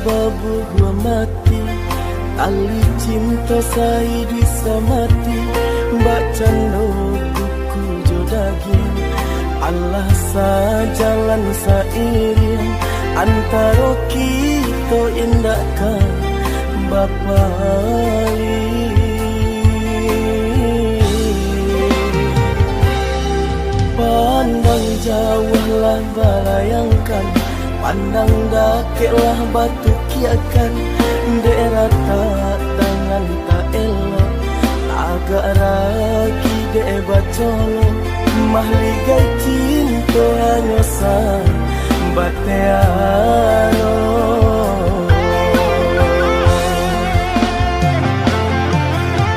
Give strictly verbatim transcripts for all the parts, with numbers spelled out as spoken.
Babuah mati, tali cinto saiduik samati, bakcando kuku jo dagiang. Alah sajalan sairiang, antaro kito indak ka bapalih. Pandang jauahlah balayangkan, pandang dakeklah batukiakkan, dek ratak tangan tak elok, agak ragi dek bacolok, mahligai cinto hanyo sa bateh aro.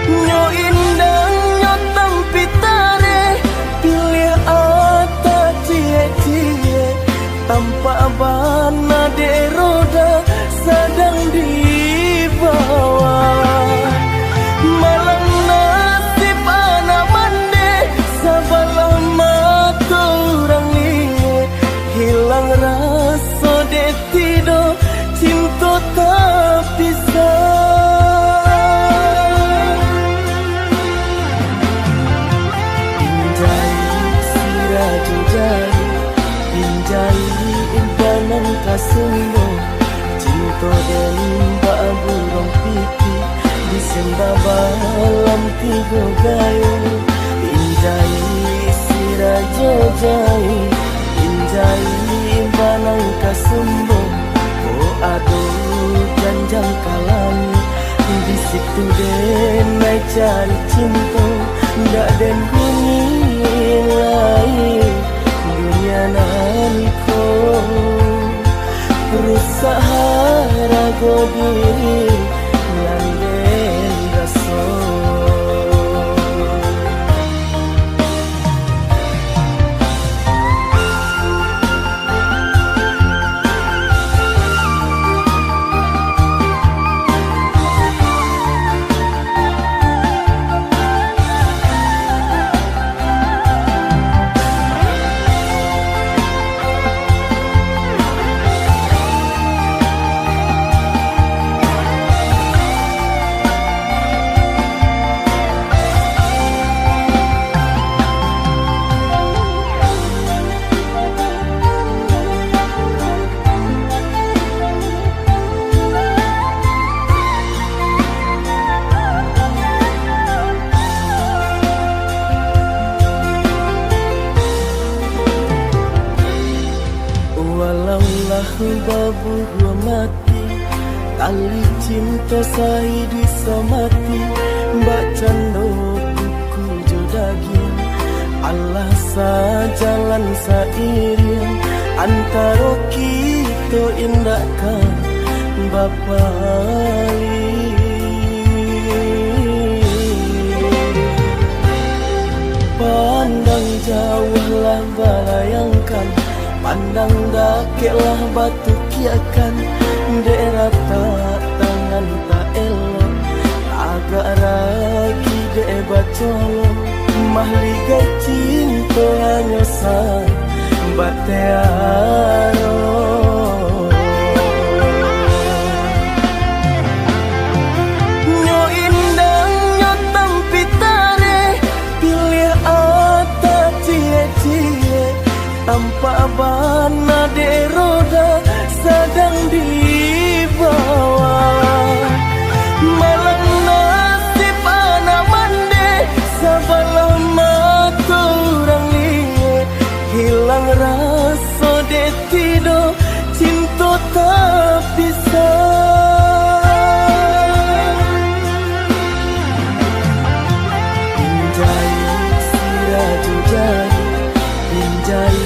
Nyo indangnyo tampik tareh, piliah atak ciek-ciek, tampak bana dek roda sadang dibawa. Malang nasib anak mandeh, sabalah mato urang liek, hilang raso dek tido cinto tapisah. Injai sirajo jari, injai banang kasumbo, cinto den bak buruang pipih, disembah balam tigo gayo. Injai sirajo jari, injai banang kasumbo, ko ado janjang ka langik, di situ den lai cari cinto, ndak den huni lai dunia nan ko. Rusak harago diri nan den raso. Walaulah babuah mati, tali cinto saiduik samati, bakcando kuku jo dagiang. Alah sajalan sairiang, antaro kito indak ka bapalih. Pandang jauahlah balayangkan, pandang dakeklah batukiakkan, dek ratak tangan tak elok, agak ragi dek bacolok, mahligai cinto hanyo sa bateh aro. Nyo indangnyo tampik tareh, piliah atak ciek-ciek, tampak bana dek roda sadang dibawa. Malang nasib anak mandeh, sabalah mato urang liek, hilang raso dek tido cinto tapisah. Injai sirajo jari, injai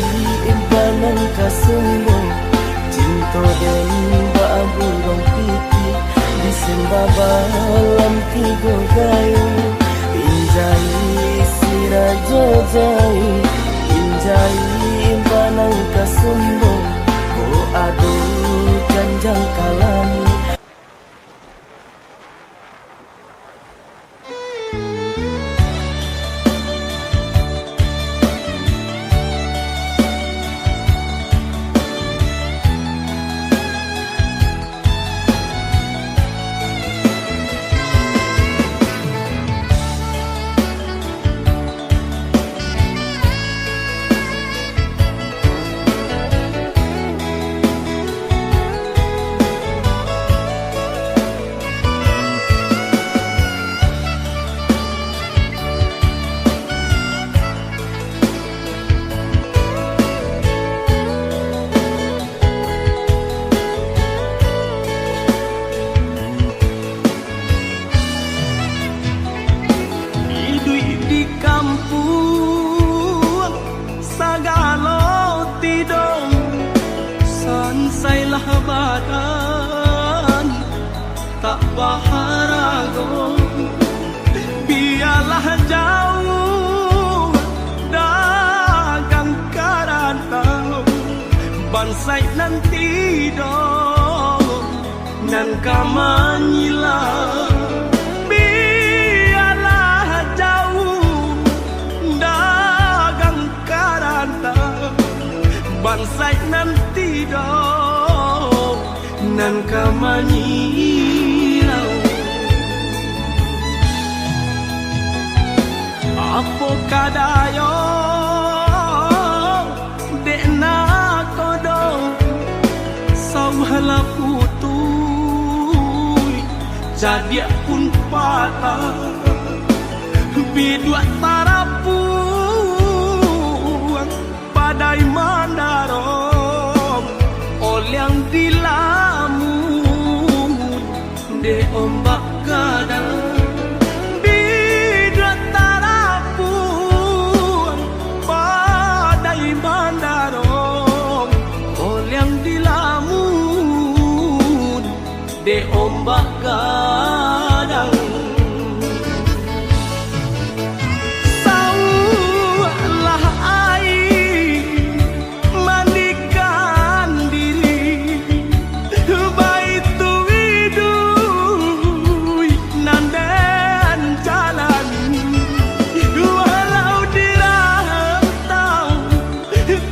banang kasumbo, cinto den bak buruang pipih, disembah balam tigo gayo. Injai sirajo jari, injai banang kasumbo, ko ado janjang ka langik. Nan tido, nan ka manyilau, bialah jauah dagang karantau. Bansaik nan tido, nan ka manyilau. Apo kadayo dek nakodo, sauah lah putuih, cadiak pun patah, biduak tarapuang, padai mandarong, oliang dilamun dek ombak gadang. Biduak tarapuang, padai mandarong, oliang dilamun dek ombak gadang. Sauah lah aia mandikan diri, baitu iduik nan den jalani. Walau di rantau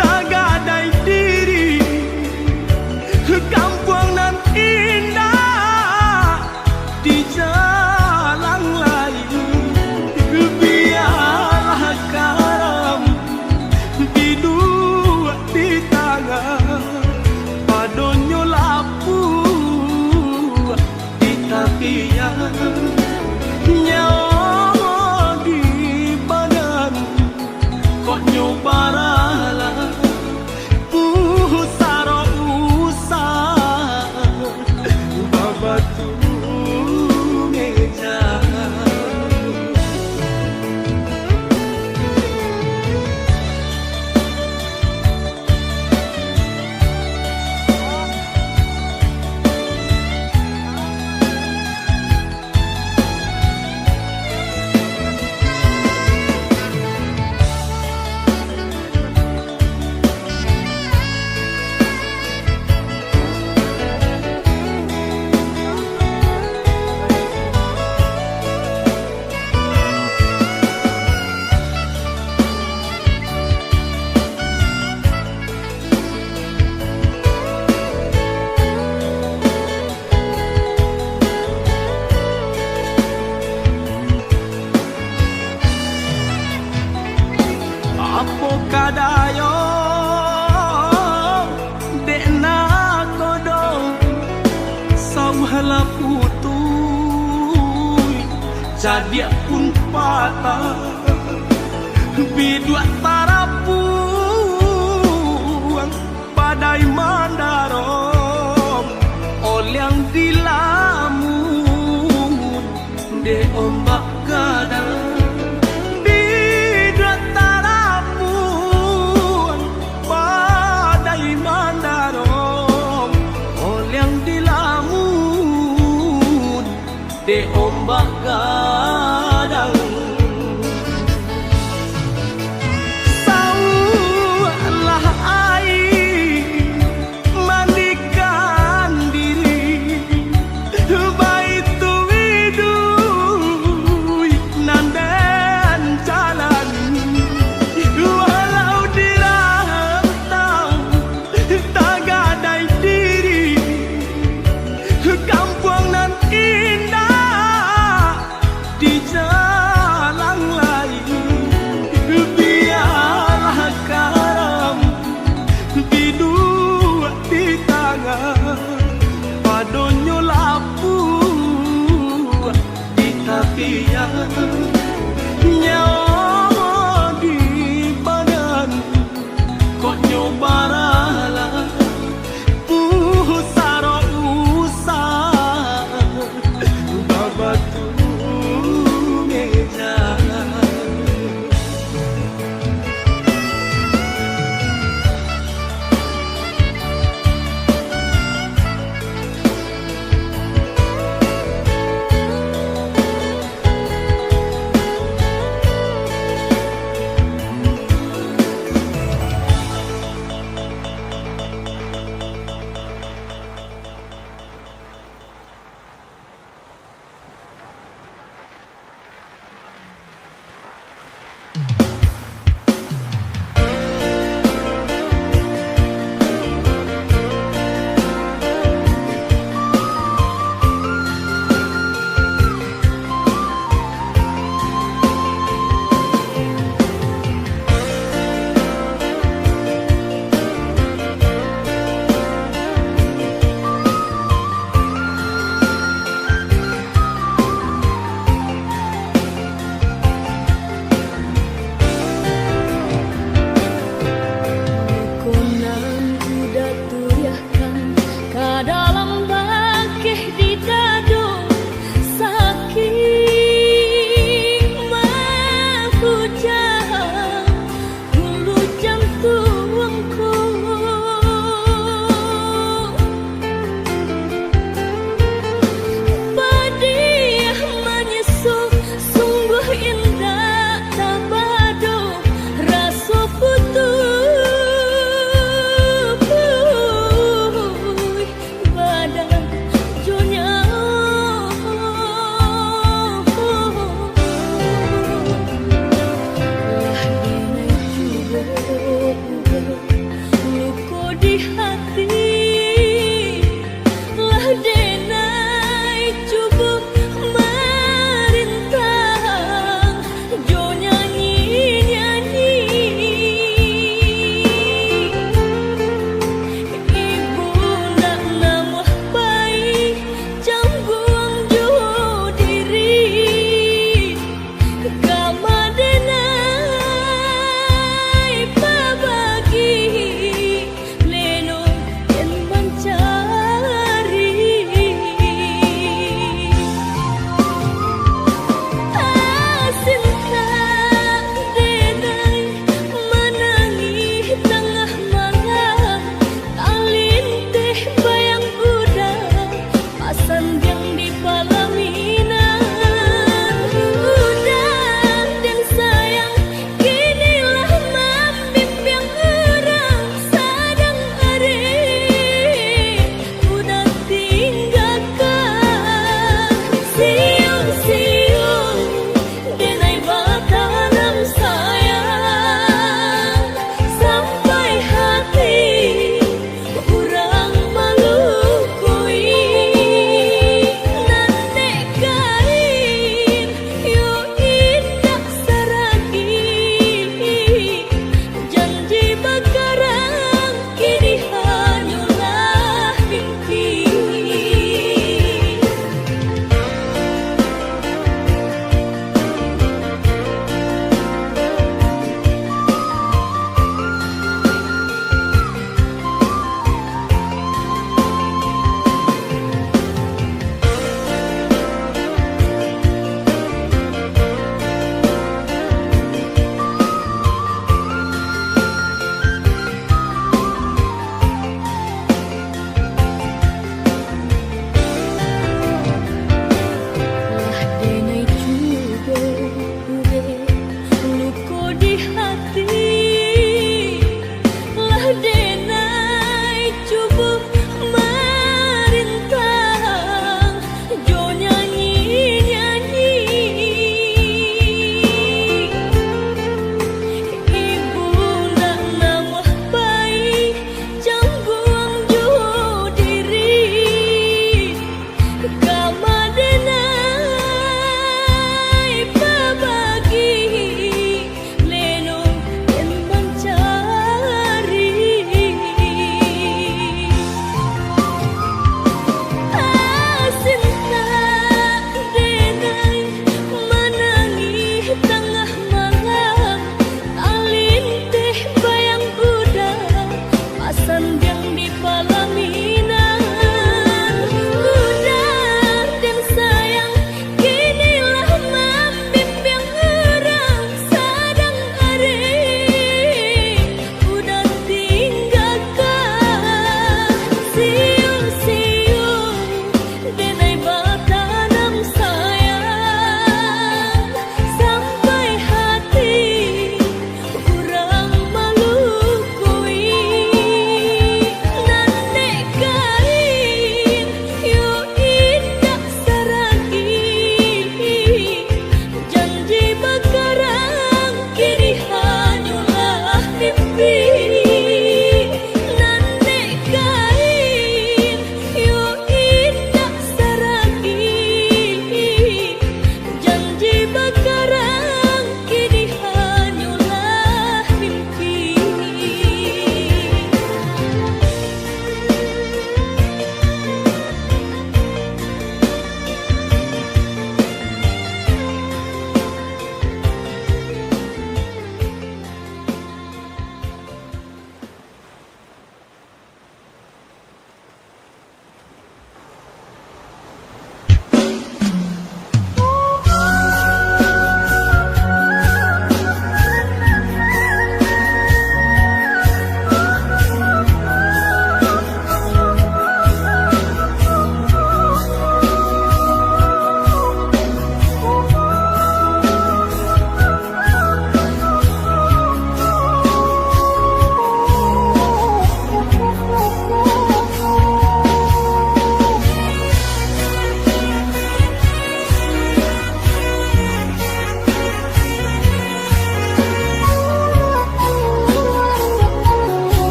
tagadai diri, kampuang nan indak di jalan lain, bialah karam biduak di tangah, padonyo lapuak di tapian, nyawa di badan, kok nyo baralah. Pusaro usah babatu meja. Apo kadayo dek nakodo, sauah lah putuih, cadiak pun patah, biduak tarapuang, padai mandarong, oliang dilamun dek ombak gadang. Biduak tarapuang, padai mandarong, oliang dilamun dek ombak gadang. Sauah lah aia mandikan diri, baitu iduik nan den jalani. Walau di rantau tagadai diri, kampuang nan indak di jalan lain, bialah karam biduak di tangah, padonyo lapuak di tapian, nyawa di badan, kok nyo baralah. Pusaro usah babatu meja.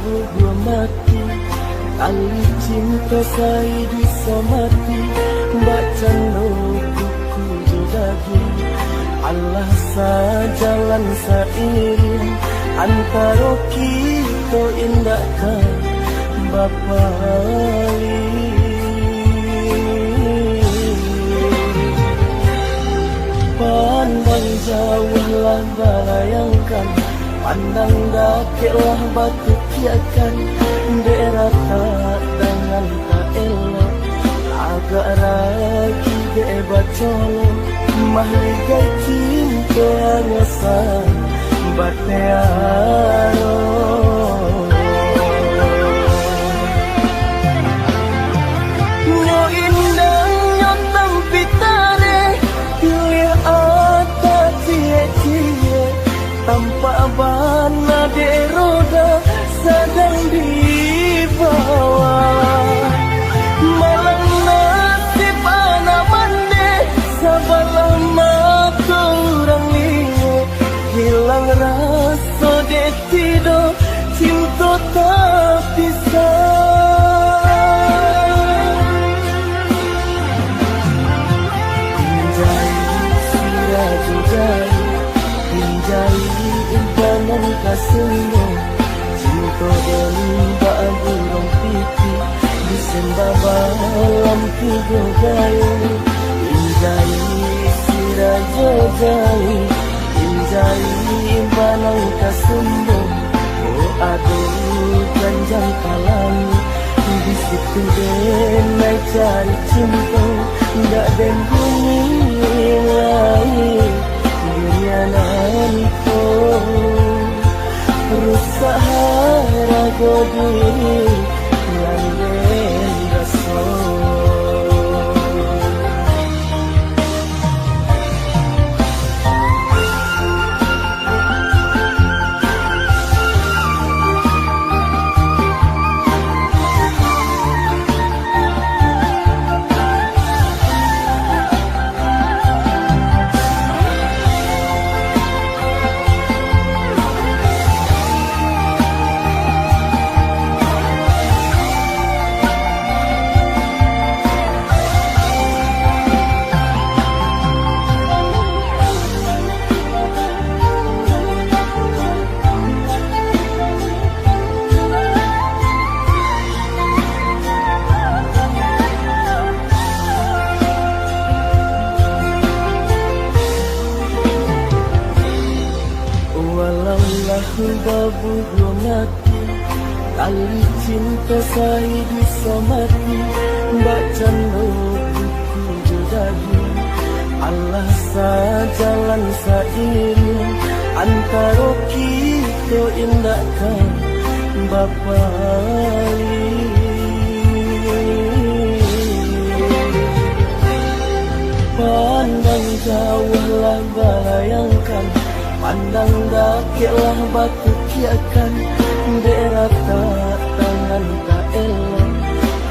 Duo mati, tali cinto saiduik samati, bakcando kuku jo dagiang. Alah sajalan sairiang, antaro kito indak ka bapalih. Pandang jauahlah balayangkan, pandang dakeklah batukiakkan, dek ratak dangan tak elok, agak ragu dek bacolok, mahligai cinto hanyo sa- batiaro. Nyo indangnyo tampik tareh, pilih atak ciek-ciek, tampak bana dek roda sadang dibawa. Malang nasib anak mandeh, sabalah mato urang liek, hilang raso dek tido cinto tapisah. Pinjai sirajo jari, pinjai impanang kasumbo, cinto den bak burung pipik, disembaba lam tigo gayo. Pinjai sirajo jari, pinjai impanang kasumbo, oh ado janjang kalam, di situ den nai cari cinto, dak den bunyi lai dunia nan ko, rusak harago diri nan den raso. Walau lah babuah mati, tali cinto saiduik samati, bakcando kuku jo dagiang. Alah sajalan sairiang, antaro kito indak ka bapalih. Pandang jauahlah balayangkan, pandang dakeklah batukiakkan, dek ratak tangan tak elok,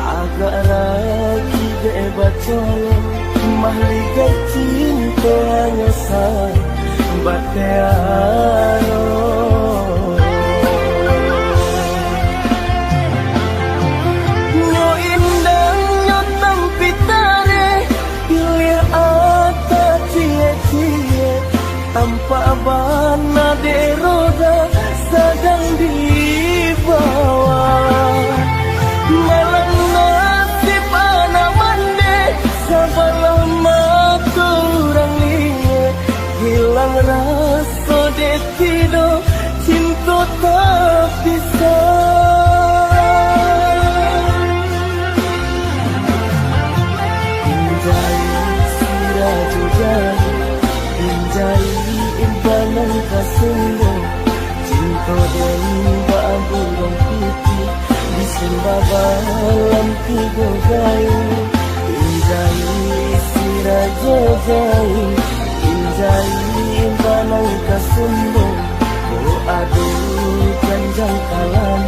agak ragu dek bacolok, mahligai cinto hanyo sabatiaro. Nyo indangnyo tampik tareh, pilih atak ciek-ciek, tampak bana dek roda sadang dibawa. Malang nasib anak mandeh, sabalah mato urang liek, hilang raso dek tido cinto tapisah. Pinjai sirajo jari, pinjai impanang kasumbo, cinto den bak burung pipik, disembaba lam tigo gayo. Pinjai sirajo jari, pinjai impanang kasumbo, oh ado janjang kalam.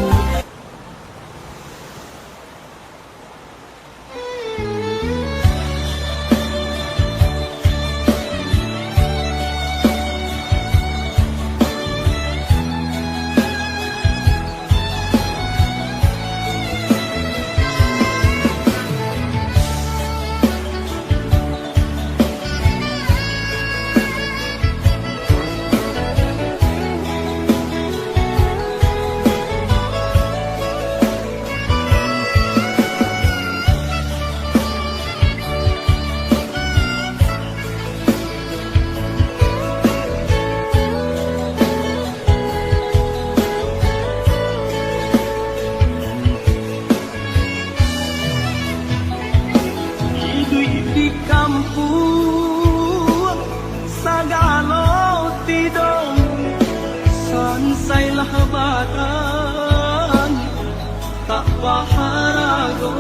tak baharago.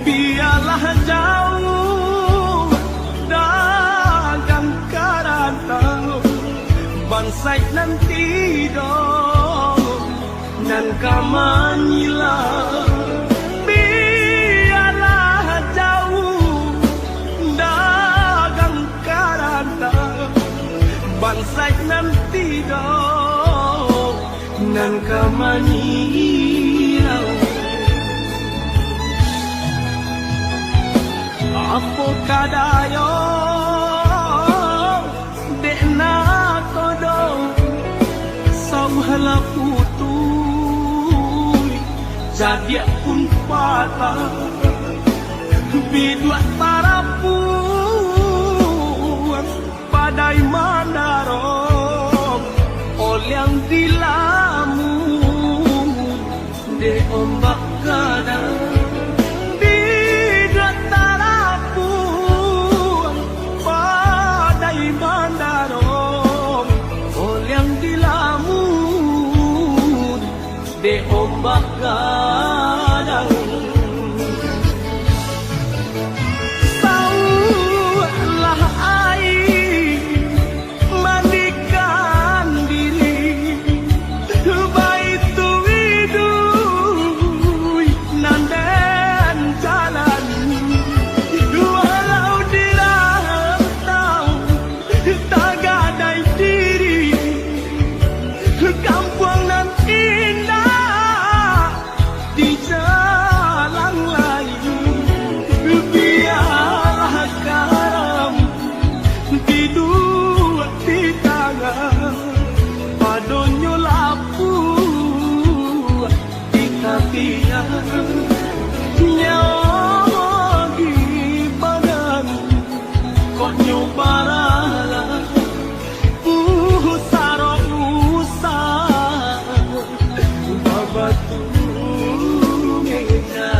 Bialah jauah dagang ka rantau, bansaik nan tido nan ka manyilau. Bialah jauah dagang ka rantau, bansaik nan tido nan ka manyilau. Apo kadayo dek nakodo, sauah lah putuih, cadiak pun patah, biduak tarapuang. Padai mandarong, oliang dilamun dek ombak gadang. Biduak tarapuang, padai mandarong, oliang dilamun dek ombak gadang. Sauah lah aia mandikan diri, baitu iduik nan den jalani. Walau di rantau tagadai diri, kampuang nan indak di jalan lai. Bialah karam diduak di tangah, padonyo lapuak di tapian. Nyawa di badan, kok nyo baralah, pusaro usah babatu meja.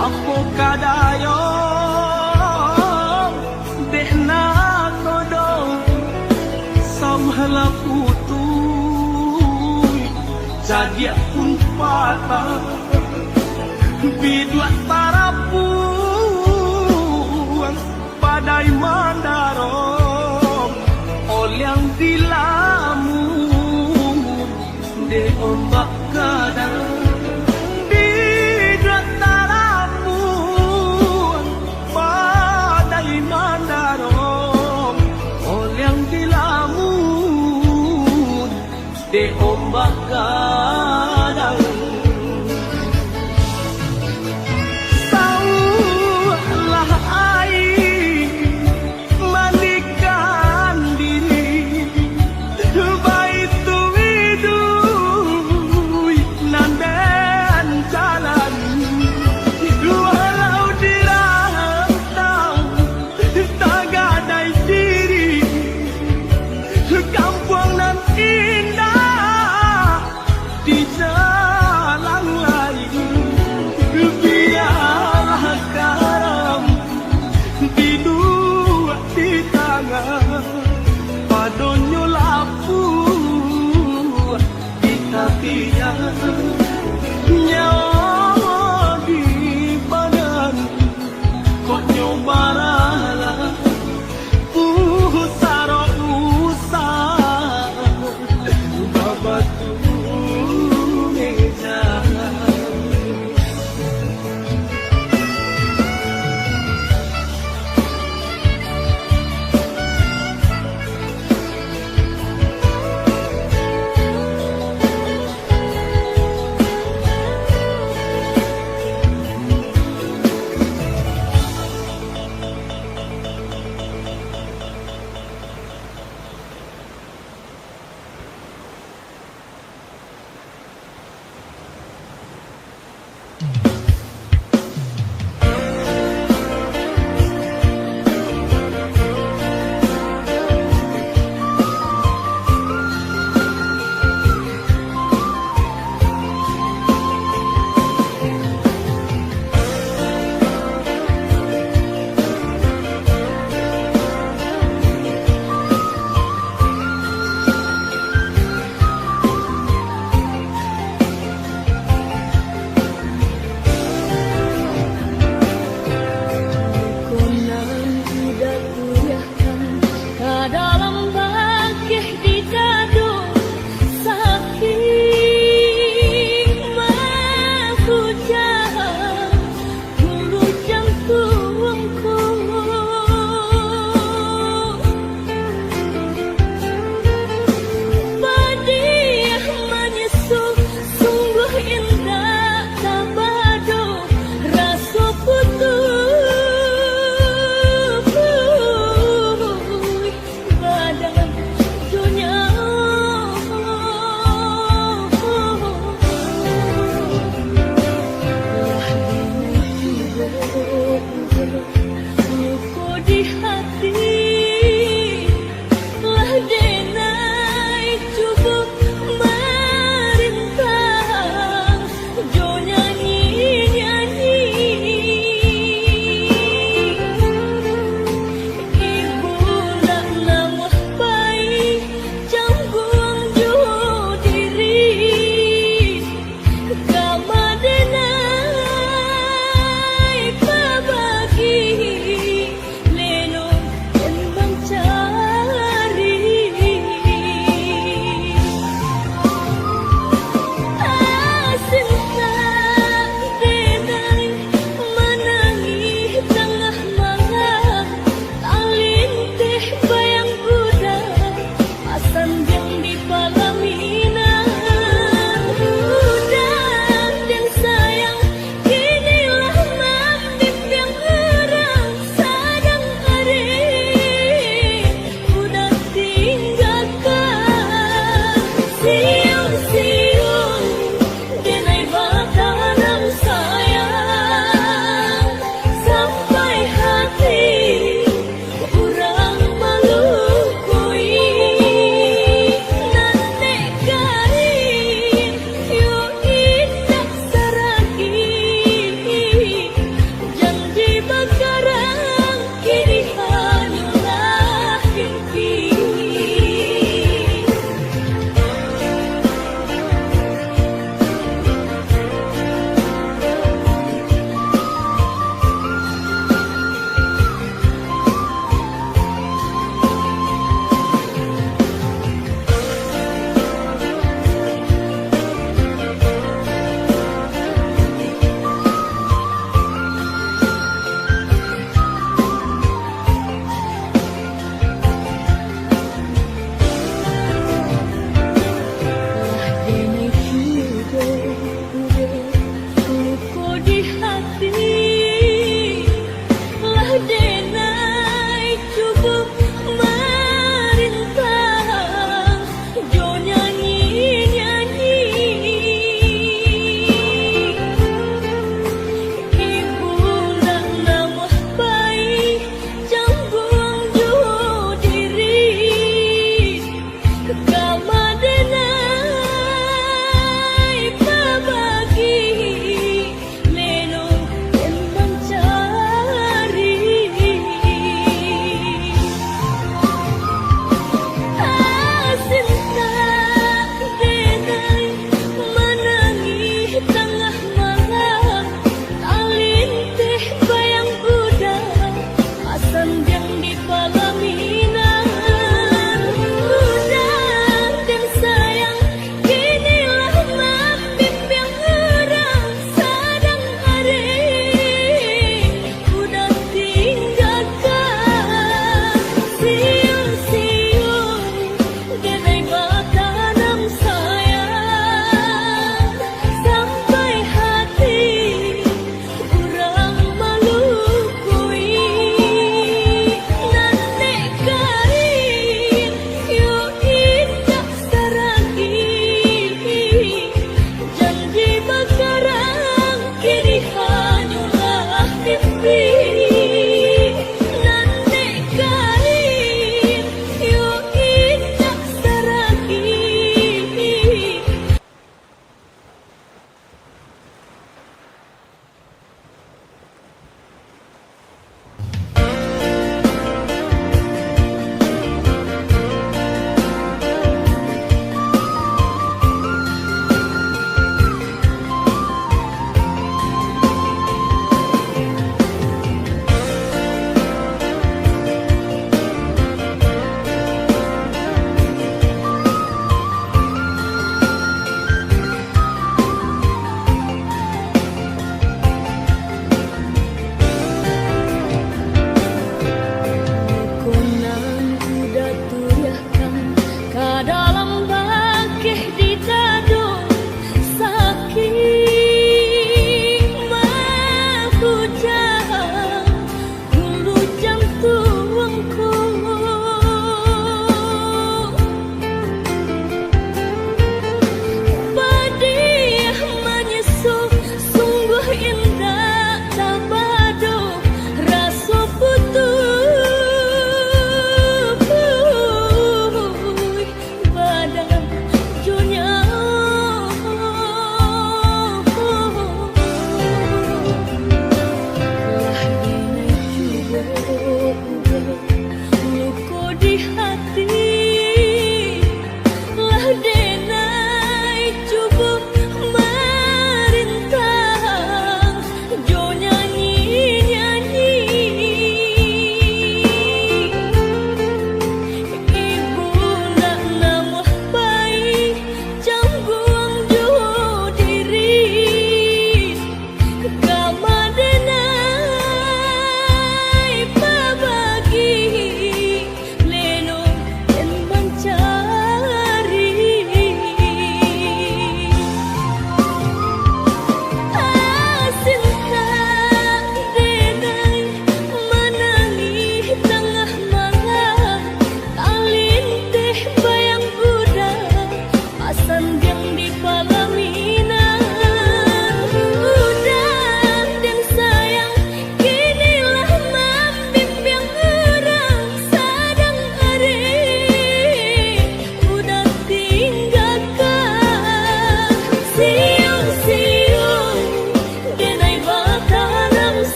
Apo kadayo dek nakodo, sauah lah putuih, cadiak pun patah, biduak tarapuang. Padai mandarong, oliang dilamun dek ombak gadang. Biduak tarapuang, padai mandarong, oliang dilamun dek ombak gadang. Sauah lah aia mandikan diri, baitu iduik nan den jalani. Walau di rantau tagadai diri, kampuang nan indak di jalan lai. Bialah karam diduak di tangah, padonyo lapuak di tapian. Nyawa di badan, kok nyo baralah, pusaro usah babatu meja.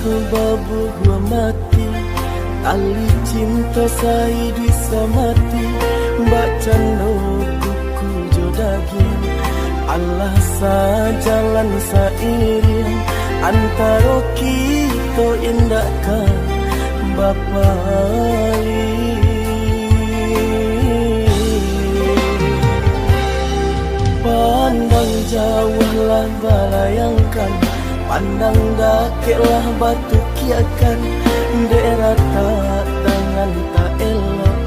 Babuah mati, tali cinto saiduik samati, bakcando kuku jo dagiang. Alah sajalan sairiang, antaro kito indak ka bapalih. Pandang jauahlah balayangkan, pandang dakeklah batukiakan, dek ratak tangan tak elok,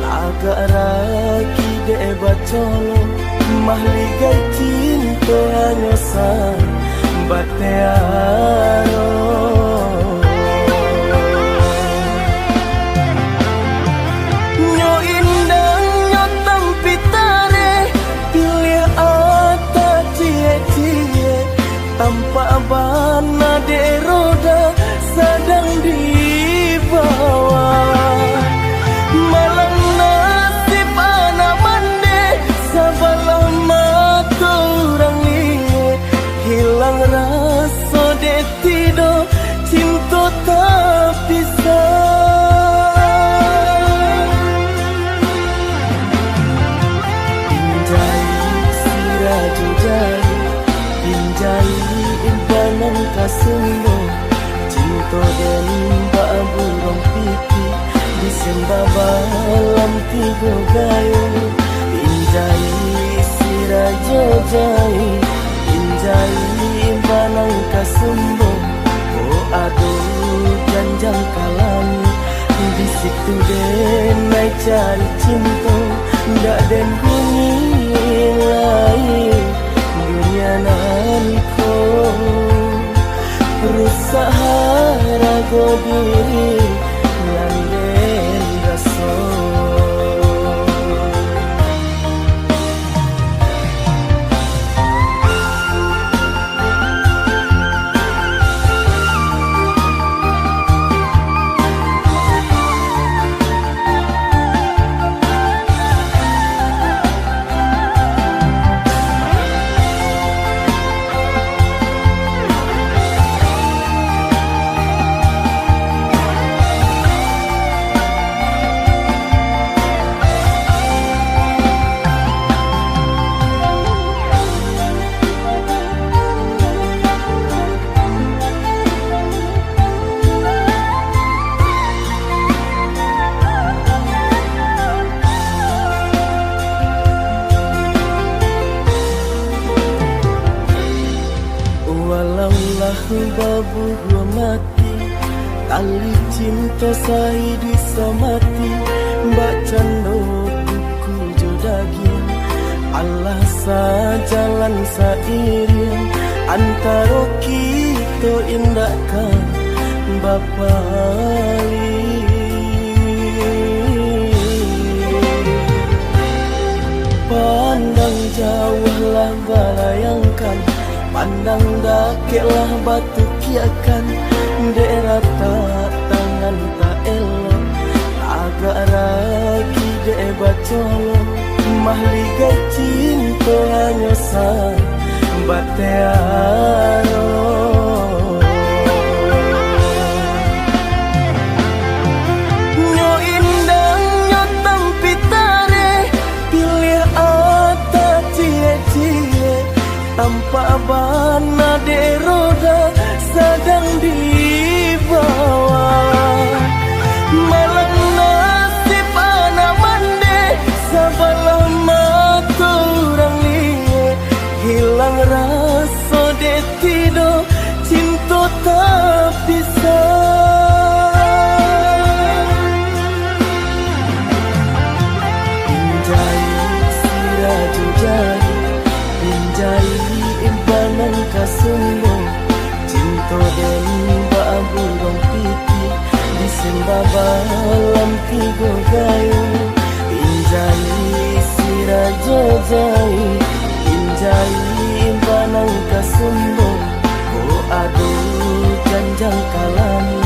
tagak ragi dek bacolok, mahligai cinto hanyo sabateh arok. Nyo indangnyo tampik tareh, piliah atak ciek-ciek, tampak bana dek roda sadang dibawa. Malang nasib anak mandeh, sabalah mato urang liek, hilang raso dek tido cinto tapisah. Pinjai sirajo jari, pinjai impanang kasumbo, cinto den bak buruang pipih, disembah balam tigo gayo. Pinjai sirajo jari, pinjai impanang kasumbo, oh ado janjang kalami, di situ den nai cari cinto, ndak den huni lai dunia nan ko. Rusak harago diri nan den raso. Walaulah babuah mati, tali cinto saiduik samati, bakcando kuku jo dagiang. Alah sajalan sairiang, antaro kito indak ka bapalih. Pandang jauahlah balayangkan, pandang dakeklah batukiakan, dek ratak tangan tak elok, agak ragi dek bacolok, mahligai cinto hanyo sabateh arok. Nyo indangnyo tampik tareh, piliah atak ciek-ciek, tampak bana dek roda sadang dibawa. Malang nasib anak mandeh, sabalah mato urang liek, hilang raso dek tido cinto tapisah. Pinjai sirajo jari, pinjai impanang kasumbo, cinto den bak buruang pipih, disembah balam tigo gayo. Pinjai sirajo jari, pinjai impanang kasumbo, oh ado janjang kalami.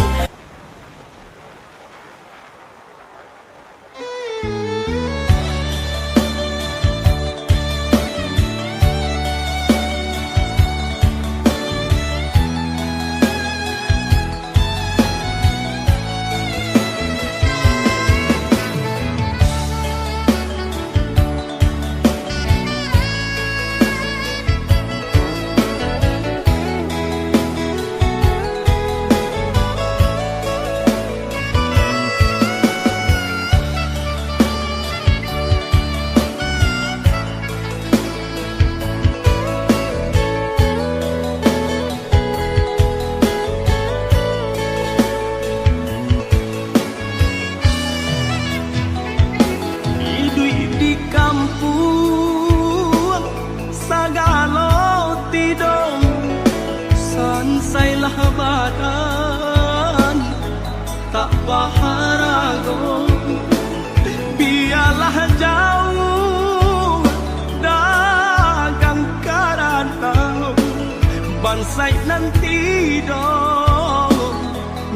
Sailah badan tak baharago, bialah jauah dagang karantau, bansaik nan tido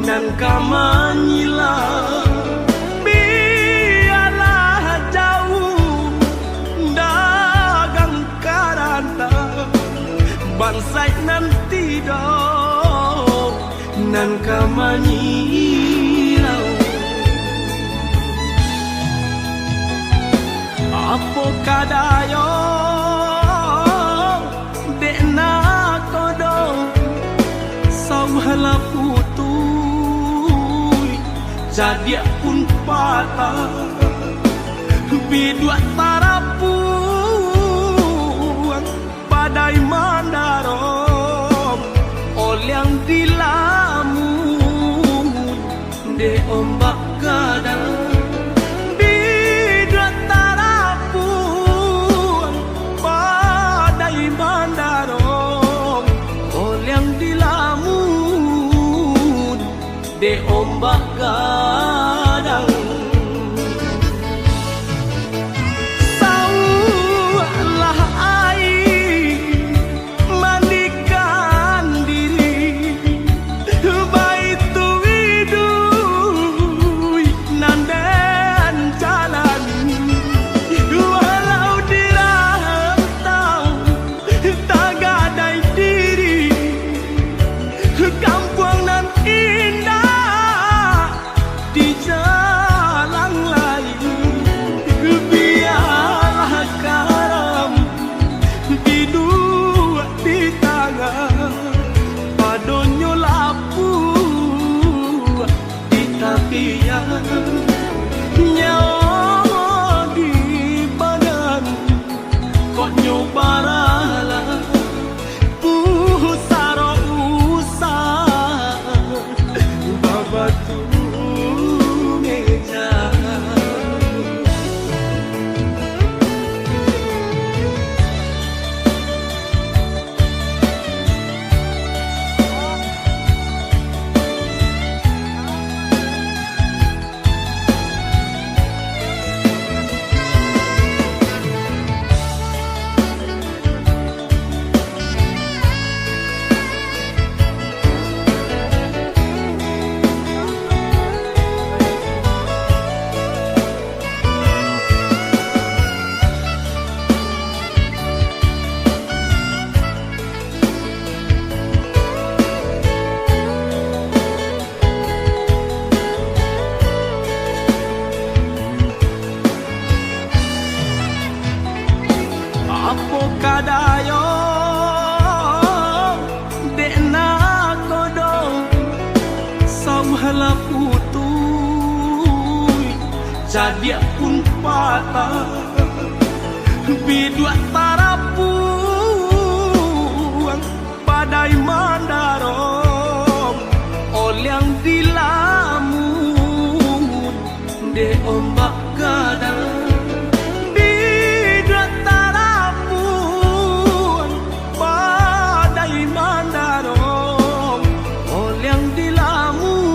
nan ka manyilau. Bialah jauah dagang karantau, bansaik nan tido nan ka manyilau. Apo kadayo dek nakodo, sauah lah putuih, cadiak pun patah, biduak tarapuang, padai mandarong, oliang dilamun dek ombak gadang. Biduak tarapuang, padai mandarong, oliang dilamun dek ombak gadang. Sauah lah aia mandikan diri, baitu iduik nan den jalani. Walau di rantau tagadai diri, kampuang nan indak di jalang lai. Bialah karam biduak di tangah, padonyo lapuak di tapian. Nyawa di badan, kok nyo baralah, pusaro usah babatu meja. Apo kadayo dek nakodo, sauah lah putuih, cadiak pun patah, biduak tarapuang, padai mandarong, oliang dilamun dek ombak gadang. Biduak tarapuang, padai mandarong, oliang dilamun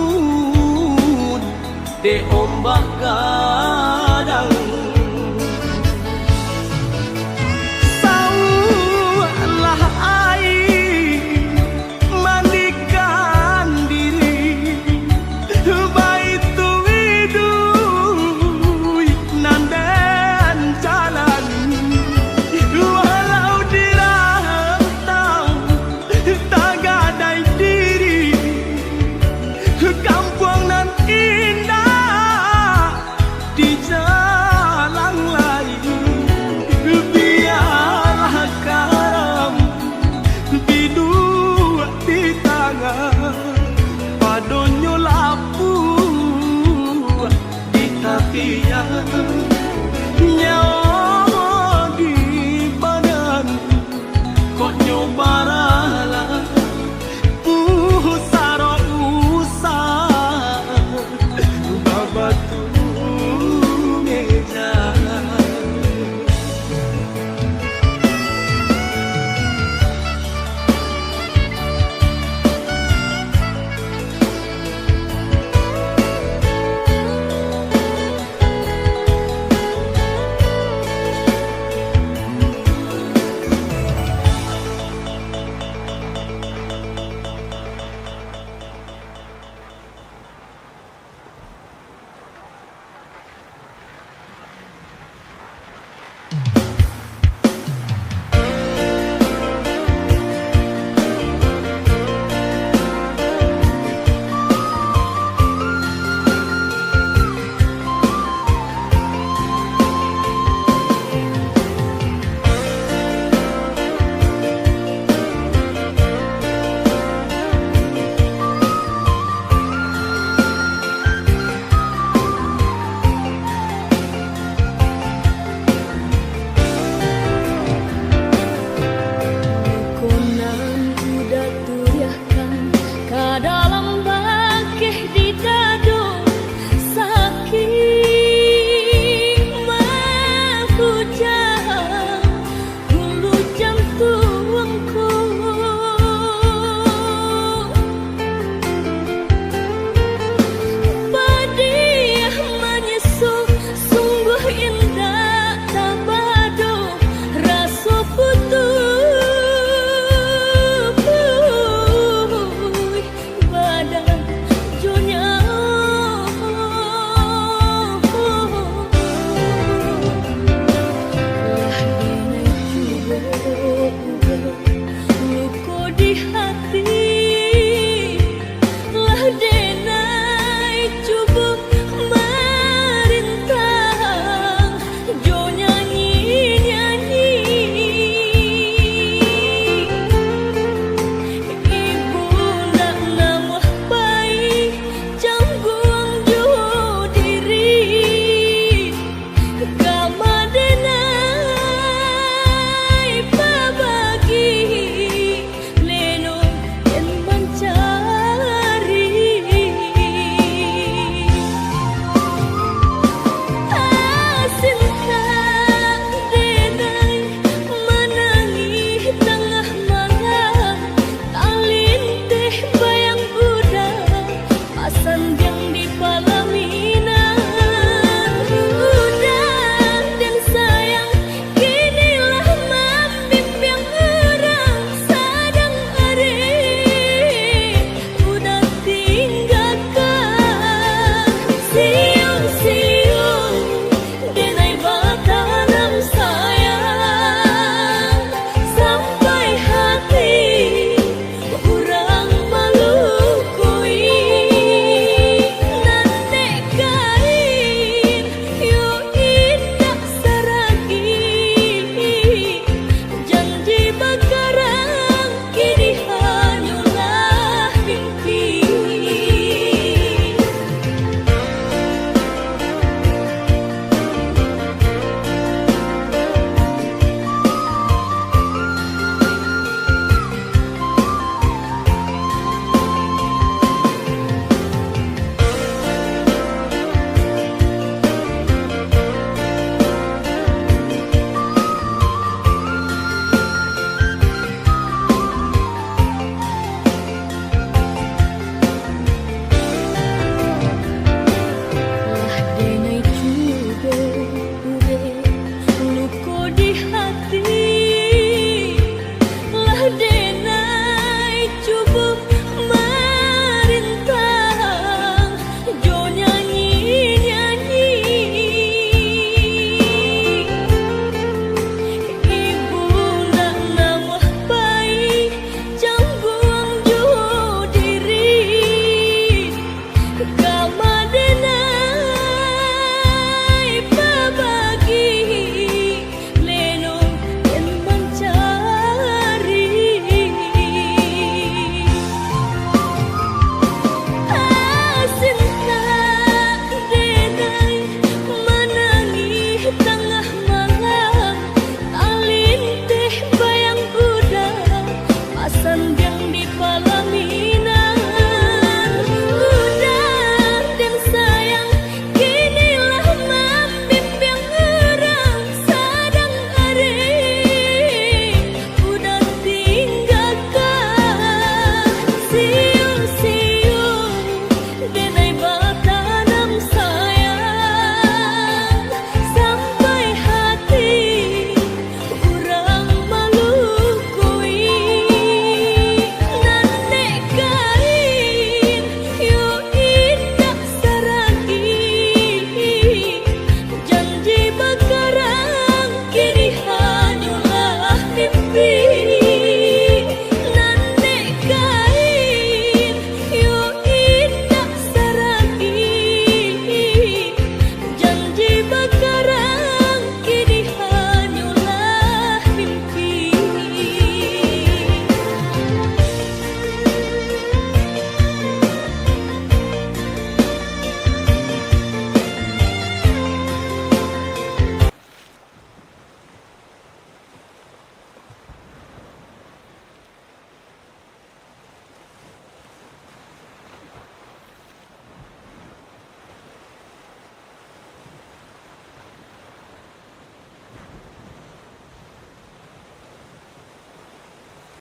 dek ombak gadang. Sauah lah aia mandikan diri, baitu iduik nan den jalani. Walau di rantau tagadai diri, kampuang nan indak di jalang lai. Bialah karam biduak di tangah, padonyo lapuak di tapian.